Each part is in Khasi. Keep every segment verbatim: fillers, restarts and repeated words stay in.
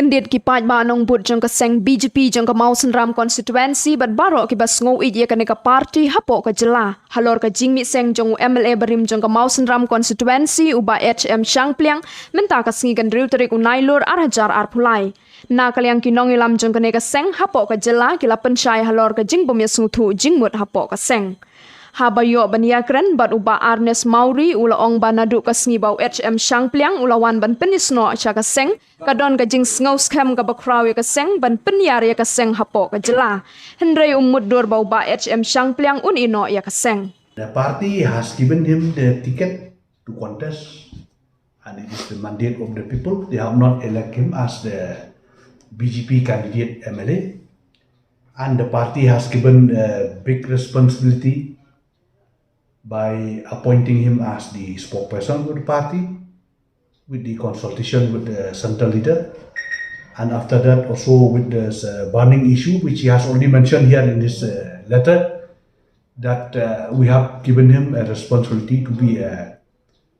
Kyndit ki paidbah nongbud jong ka seng B J P jong ka Mawsynram constituency bad baroh kiba sngew ïeit ïa kane ka party hapoh ka jylla halor ka jingmih seng jong u M L A barim jong ka Mawsynram constituency u Bah H M Shangpliang mynta ka sngi ka hynriew tarik u Nailur ar hajar arphew lai. Na ka liang ki nongïalam jong kane ka seng hapoh ka jylla ki la pynshai halor ka jingbym ïasngewthuh jingmut hapoh ka seng. Haba ïoh ban ïakren bad u Bah Ernest Mawrie u la ong ba naduh ka sngi ba u H M Shangpliang u la wan ban pynïasnoh sha ka seng, ka don ka jingsngew skhem kaba khraw ïa ka seng ban pynïar ïa ka seng hapoh ka jylla. Hynrei um mutdur ba u Bah H M Shangpliang un ïehnoh ïa ka seng. The party has given him the ticket to contest, and it is the mandate of the people. They have not elected him as the B J P candidate M L A, and the party has given a big responsibility by appointing him as the spokesperson of the party with the consultation with the central leader. And after that, also with this uh, burning issue, which he has already mentioned here in this uh, letter, that uh, we have given him a responsibility to be a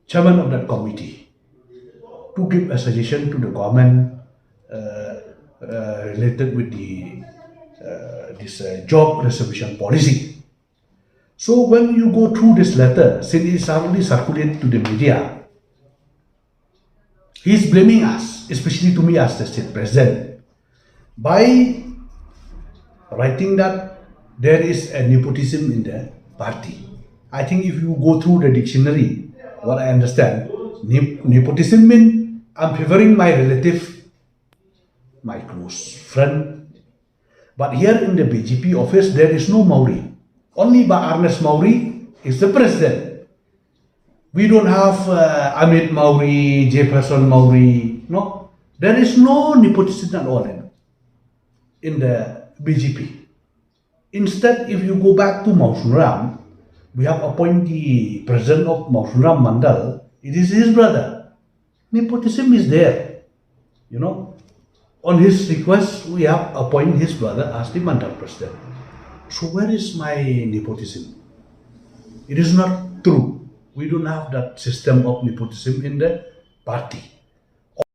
chairman of that committee to give a suggestion to the government uh, uh, related with the uh, this uh, job reservation policy. So when you go through this letter, since it is already circulated to the media, he is blaming us, especially to me as the state president, by writing that there is a nepotism in the party. I think if you go through the dictionary, what I understand, nep- nepotism means I'm favoring my relative, my close friend. But here in the B J P office, there is no Mawrie. Only Bah Ernest Mawrie is the president. We don't have uh, Amit Mawrie, Jefferson Mawrie. No, there is no nepotism at all in, in the B J P. Instead, if you go back to Mawsynram, we have appointed the president of Mawsynram Mandal. It is his brother. Nepotism is there. You know, on his request, we have appointed his brother as the Mandal president. So where is my nepotism? It is not true. We don't have that system of nepotism in the party.